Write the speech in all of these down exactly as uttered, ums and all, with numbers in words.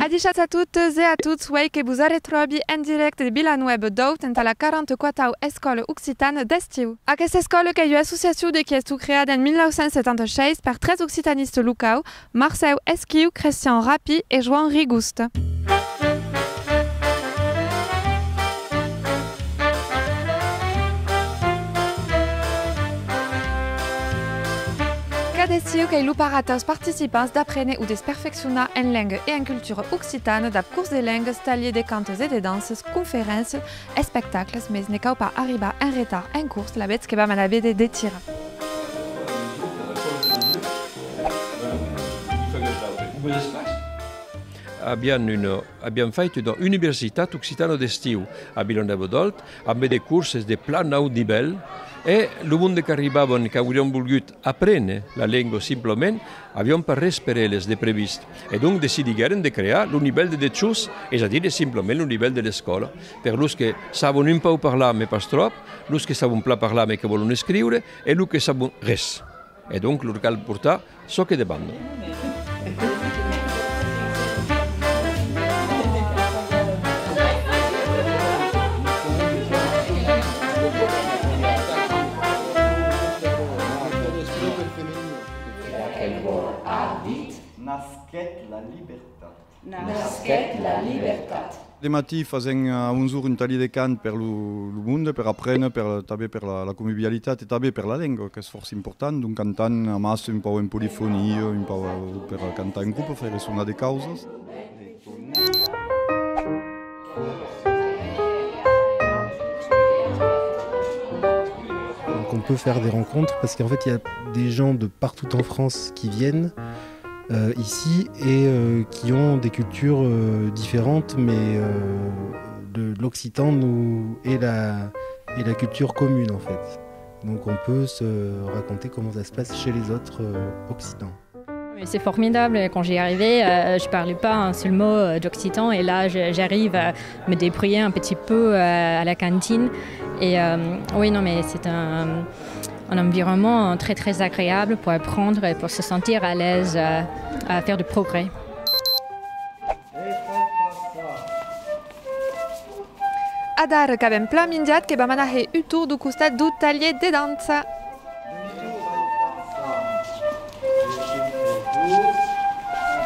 Adishatz a totas e a tots, uei que vos arretròbi en dirècte de Vilanuèva d'Òlt entà la quaranta-quatau Escòla Occitana d'Estiu. Aquesta escòla qu'ei ua associacion de qui estó creada en mil nau cents setanta sheis per tres occitanistas locaus, Marcèu Esquiu, Christian Rapy e Joan Rigosta. Cada estiu qu'ei lo parat aus participants d'apréner o de's perfeccionar en lenga e en cultura occitana dab cors de lengas, talhièrs de cantas e de danças, conferéncias, espectacles, mes ne cau pas arribar en retard en cors, lavetz que vam anar véder de tira. Aviam una, aviam fait una universitat occitana d'estiu a Vilanuèva d'Òlt, ambe de corses de plan naut nivèl, e lo monde qu'arribavan, qu'aurián volgut apréner la lenga simplament, aviam pas res per eles de previst. E donc decidiguèrem de crear lo nivèl de dejós, es a dire simplament lo nivèl de l'escòla, per los que sabon un pauc parlar, mes pas tròp, los que sabon plan parlar, mes que vòlon escriure, e los que sabon res. E donc lor cal portar çò que demandan. Aquel còr a dit: Nasquèt la libertat. Nasquèt la libertat. De matin fasèm a onze oras un talhièr de cant per lo, lo monde, per apréner, per, tanben per la, la convivialitat e tanben per la lenga, qu'es fòrça important. Donc cantam amassa un pauc en polifonia, un pauc, eh, per cantar en grop, faire sonar de causas. Donc on peut faire des rencontres parce qu'en fait il y a des gens de partout en France qui viennent euh, ici et euh, qui ont des cultures euh, différentes, mais euh, le- l'occitan nous est la, est la culture commune en fait. Donc on peut se raconter comment ça se passe chez les autres euh, occitans. Mais c'est formidable, quand j'y arrivais, euh, je parlais pas un seul mot euh, d'occitan et là je- j'arrive à me débrouiller un petit peu euh, à la cantine. Et euh, oui, non, mais c'est un, un environnement très très agréable pour apprendre et pour se sentir à l'aise euh, à faire du progrès. Adara qu'avem plan minjat, que vam anar hèr un torn deu costat deu talhièr de dança.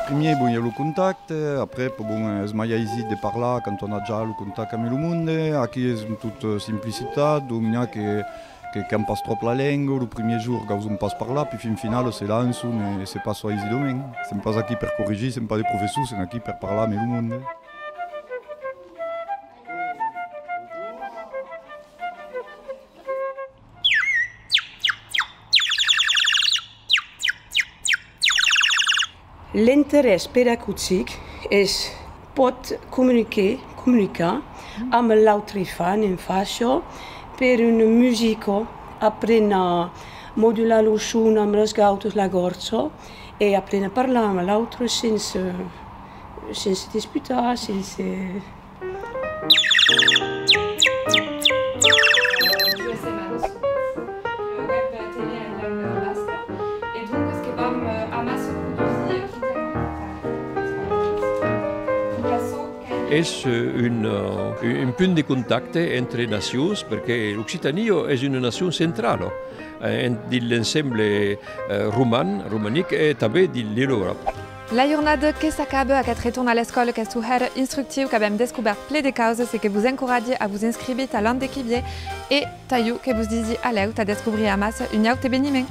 Primièr, bon, i a lo contacte, après, bon, es mai aisit de parlar quand on a ja lo contacte amb lo monde. Aquí es en tota simplicitat, donc n'i a que, que, qu'an pas tròp la lenga, lo primièr jorn gauson pas parlar, puis fin finala se lançon e se passa aisidament. Sèm pas aquí per corrigir, sèm pas de professors, sèm aquí per parlar amb lo monde. L'interès pedagogic es pòt comuniquer, comunicar amb l'autre enfant en fàcia per una musica, apréner a modular lo son amb las gautas, la gòrja, e apréner a parlar amb l'autre sense, sense disputar, sense Es, eh, un, eh, un punt de contacte entre nacions, perque l'Occitània es una nacion centrala, eh, en, dins l'ensemble, eh, roman, romanic e tanben dins l'Euròpa. La jornada que s'acaba, aqueth retorn a l'escòla qu'estó hèra instructiu, qu'avem descobèrt plen de causas e que vos encoratgi a vos inscrivir tà l'an de qui vien e tà jo que vos disi a lèu tà descobrir amassa un aute eveniment.